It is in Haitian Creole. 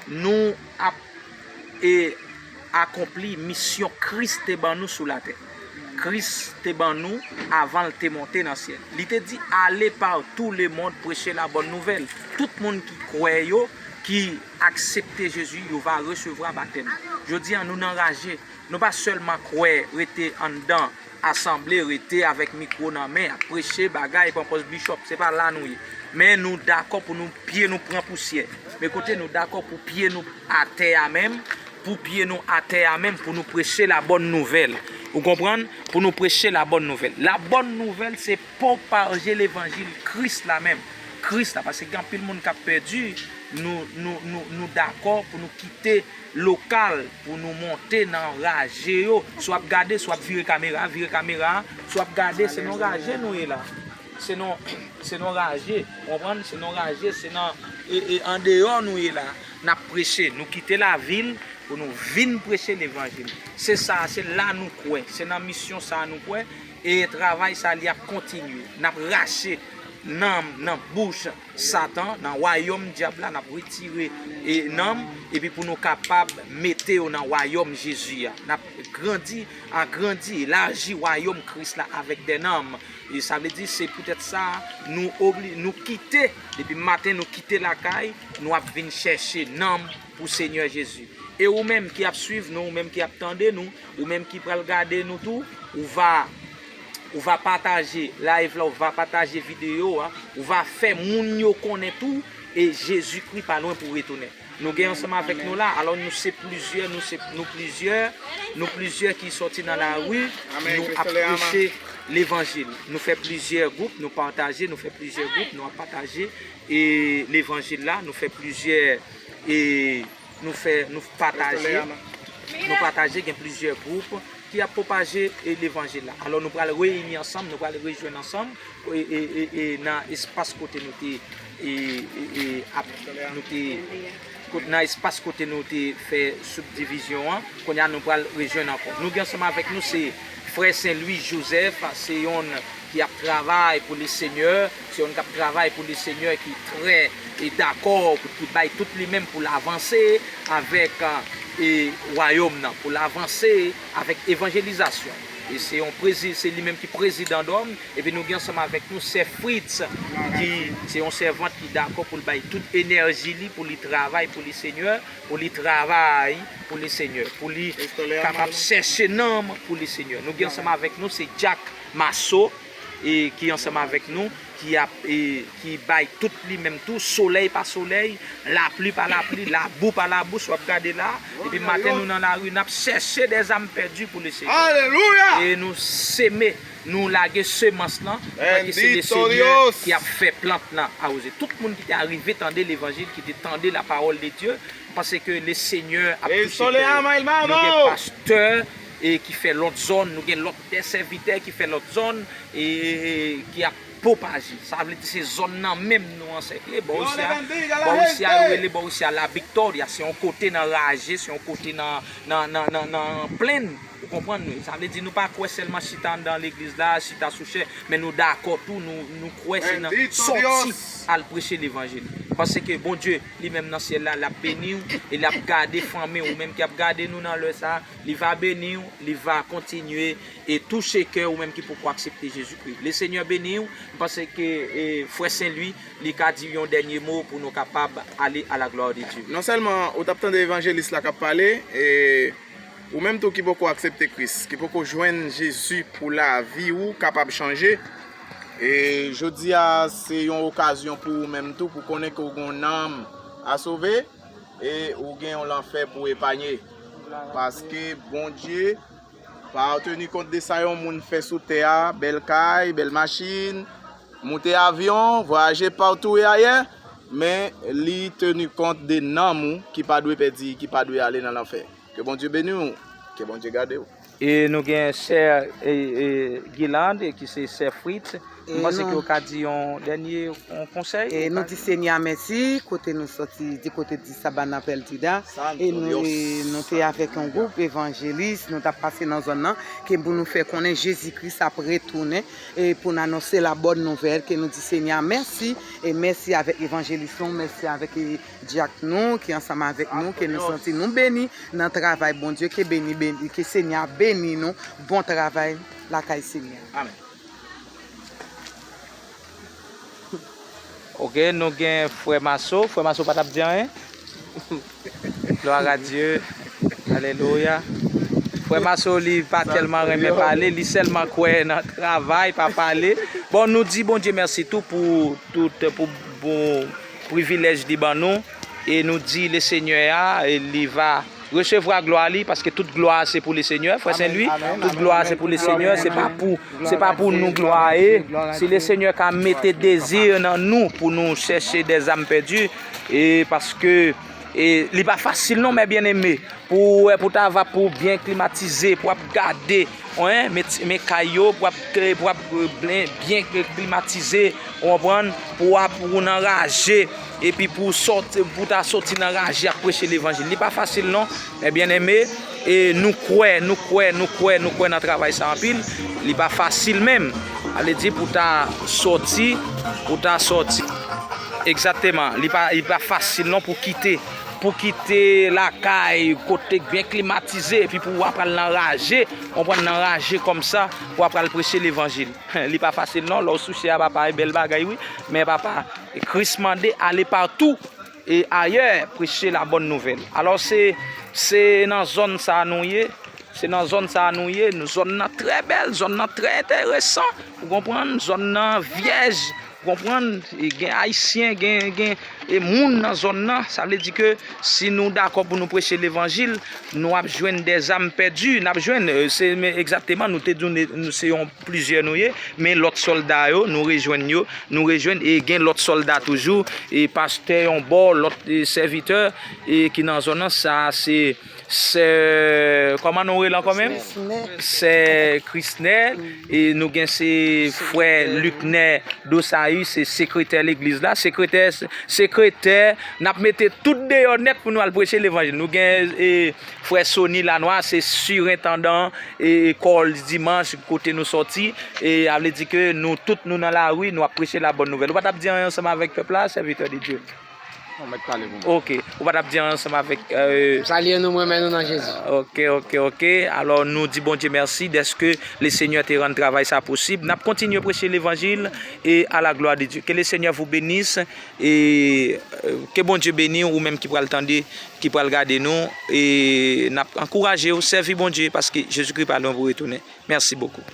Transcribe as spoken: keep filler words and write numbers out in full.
Nou ap e akonpli misyon Kris te ban nou sou latè. Kris te ban nou avan l te monte nan syèl. Li te di, "Allez par tout le monde, prêchez la bonne nouvelle." Tout moun ki kwè yo, ki aksepte Jezi, yo va resevwa batèm. Jodi a, nou nan raje. Nou pa sèlman kwè rete anndan asanble, rete avèk mikwo nan men, ap preche bagay, pran pòz bichòp. Se pa la nou ye. Men nou dakò pou nou pye nou pran pousyè. Men kote nou dakò pou pye nou atè a menm, pou pye nou atè a menm, pou nou preche la bòn nouvèl. Ou konprann? Pou nou preche la bòn nouvèl. La bòn nouvèl, se pwopaje levanjil Kris la menm. Kris la, paske gen anpil moun k ap pèdi, nou, nou, nou, nou dakò pou nou kite lokal pou nou monte nan raje yo. Si w ap gade, si w ap vire kamera, vire kamera. Si w ap gade, se nan raje nou ye la. Se nan, se nan raje, w konprann? Se nan raje, se nan, e, e, andeyò nou ye la. N ap preche, nou kite lavil pou nou vin preche levanjil. Se sa, se la nou kwè, se nan misyon sa nou kwè, e travay sa li ap kontinye. N ap rache nanm nan bouch Satan, nan wayòm dyab la, n ap retire e, nanm, epi pou nou kapab mete yo nan wayòm Jezi a. N ap grandi, agrandi, elaji wayòm Kris la avèk dè nanm. E sa vle di, se poutèt sa, nou obli-, nou kite, depi maten nou kite lakay, nou ap vin chèche nanm pou Senyè Jezi. E ou menm ki ap swiv nou, ou menm ki ap tande nou, ou menm ki pral gade nou tou, ou va, ou va pataje live la, ou va pataje videyo a, ou va fè moun yo konnen tou, e Jezikri pa lwen pou retounen. Nou gen ansanm avèk nou la, alò nou se plizyè, nou se, nou plizyè, nou plizyè ki sòti nan lari, nou ap preche levanjil. Nou fè plizyè gwoup, nou pataje, nou fè plizyè gwoup, nou ap pataje e levanjil la, nou fè plizyè e nou fè, nou pataje, nou pataje, gen plizyè gwoup ki ap pwopaje e levanjil la. Alò nou pral reyini ansanm, nou pral rejwenn ansanm e, e, e, e nan espas kote nou te e, e, e, ap, nou te kot-, nan espas kote nou te fè soubdivizyon an, kounye a nou pral rejwenn ankò. Nou gen ansanm avèk nou se frè Sen Lwi Jozèf, se yonn ki ap travay pou Lesenyè, se yonn k ap travay pou Lesenyè ki trè e dakò pou, ki bay tout li menm pou l avanse avèk e wayòm nan, pou l avanse avèk evanjelizasyon. E se yon prezi-, se li menm ki prezidan dòm. Epi nou gen ansanm avèk nou sè Fritz, ki se yon sèvant ki dakò pou l bay tout enèji li, pou li travay pou Lesenyè, pou li travay pou Lesenyè, pou li kapab chèche nanm pou Lesenyè. Nou gen ansanm avèk nou se Jack Masso, e ki ansanm avèk nou, ki ap, e ki bay tout li menm tou, solèy pa solèy, lapli pa lapli, labou pa labou, si w ap gade la, depi maten nou nan lari, n ap chèche dèzam pèdi pou Lesenyè. Alelouya! E nou seme, nou lage semans lan, paske se Lesenyè ki ap fè plant lan awoze. Tout moun ki te arive tande levanjil, ki te tande la parole de Dieu, paske Lesenyè ap touche kè yo. Nou gen pastè e ki fè lòt zòn, nou gen lòt dè sèvitè ki fè lòt zòn e, e, e ki ap pwopaje. Sa vle di se zòn nan menm nou ansèkle. Bò isi a, bò isi a yo rele bò isi a La Victoria. Se yon kote nan raje, se yon kote nan, nan, nan, nan, nan plenn. Ou konprann nou? Sa vle di nou pa kwè sèlman chita anndan legliz la, chita sou chè, men nou dakò tou, nou, nou kwè se nan sòti al preche levanjil. Paske Bondye, li menm nan syèl la, l ap beni w e l ap gade fanmi w, ou menm ki ap gade nou nan lè sa a, li va beni w, li va kontinye e touche kè ou menm ki poko aksepte Jezikri. Lesenyè beni w, m panse ke e, frè Sen Lwi, li ka di yon dènye mo pou nou kapab ale à la gloire de Dieu. Non sèlman ou t ap tande evanjelis la k ap pale, e ou menm tou ki poko aksepte Kris, ki poko jwenn Jezi pou lavi ou kapab chanje, e jodi a se yon okazyon pou ou menm tou pou konnen ke w gen yon nanm a sove e ou gen yon lanfè pou epanye. Paske Bondye pa teni kont de sa yon moun fè sou tè a, bèl kay, bèl machin, moute avyon, vwayaje patou e ayè, men li teni kont de nanm ou ki pa dwe pèdi, ki pa dwe ale nan lanfè. Ke Bondye beni w, ke Bondye gade w. E nou gen sè e, e, Guilande, ki se sè Fritz, M panse ke w ka di yon dènye yon konsèy. E nou di Senyè a mèsi, kote nou sòti, di kote di Sabana Perdida. E nou, e nou te avèk yon gwoup evanjelis, nou t ap pase nan zòn nan, ke pou nou fè konnen Jezi Kris ap retounen, e pou n anonse la bòn nouvèl, ke nou di Senyè a mèsi, e mèsi avèk evanjelis nou, mèsi avèk, e, dyak nou, ki ansanm avèk nou, ke nou santi nou beni nan travay Bondye, ke beni, beni, ke Senyè a beni nou, bon travay lakay Senyè a. Amèn. Ok, nou gen frè Maso. Frè Maso pa t ap di anyen. Gloire à Dieu. Alelouya. Frè Maso, li pa tèlman renmen pale, li sèlman kwè nan travay, pa pale. Bon, nou di Bondye mèsi tou pou tout, pou bon privilèj li ban nou. E nou di Lesenyè a, e li va resevwa glwa li, paske tout glwa se pou Lesenyè, frè Saint Louis, tout glwa se pou Lesenyè, se pa pou, se pa pou nou glwa ye. Si Lesenyè ka mete dezi nan nou pou nou chèche des âmes perdues, e paske, e li pa fasil non, mes bien-aimés, pou w wè, pou ta va pou byen klimatize, pou ap gade, wen, men, men kay yo, pou ap, pou ap byen, byen klimatize, ou konprann, pou ap, pou w nan raje, epi pou w sòti, pou w ta sòti nan raje ap preche levanjil. Li pa fasil non, mes bien-aimés, e nou kwè, nou kwè, nou kwè, nou kwè nan travay sa anpil. Li pa fasil menm. Sa vle di pou ta sòti, pou ta sòti. Egzakteman, li pa, li pa fasil non pou kite, pou kite lakay, kote k byen klimatize, epi pou w ap al nan raje, konprann, nan raje kòmsa, pou w ap al preche levanjil. Li pa fasil non, lè w sou chè a, papa, e bèl bagay wi, men papa, Kris mande, ale patou e ayè, preche la bòn nouvèl. Alò, se, se nan zòn sa a nou ye, se nan zòn sa a nou ye, nou, zòn nan trè bèl, zòn nan trè enteresan, ou konprann, zòn nan vyèj, ou konprann, e gen Ayisyen, gen, gen, e moun nan zòn nan, sa vle di ke si nou dakò pou nou preche levanjil, nou ap jwenn des âmes perdues, n ap jwenn, e, se, men egzakteman, nou te di w, nou, se yon plizyè nou ye, men lòt sòlda yo, nou rejwenn yo, nou rejwenn, e gen lòt sòlda toujou, e pastè yon bò, lòt, e sèvitè, e ki nan zòn nan, sa se sè, kòman nou rele ankò menm? Sè Krisnè, e nou gen se frè Liknè Dosayi, se sekretè legliz la, sekretè, sekretè, n ap mete tout deyò nèt pou nou al preche levanjil. Nou gen, e, frè Sony Lanois, se sirentandan, e, kòl dimanch, kote nou sòti, e, sa vle di ke nou tout nou nan lari, nou ap preche la bòn nouvèl. Ou pa t ap di anyen ansanm avèk pèp la, sèvitè de Dye? Non, mèt pale pou mwen. Ok, ou pa t ap di anyen ansanm avèk, e, m salye nou, m renmen nou nan Jezi. Ok, ok, ok. Alò, nou di Bondye mèsi dèske Lesenyè te rann travay sa posib. N ap kontinye preche levanjil e à la gloire de Dieu. Que le Seigneur vous bénisse. E, e, ke Bondye beni w, ou menm ki pral tande, ki pral gade nou. E n ap ankouraje w, sèvi Bondye, paske Jezikri pa lwen pou retounen. Mèsi bokou.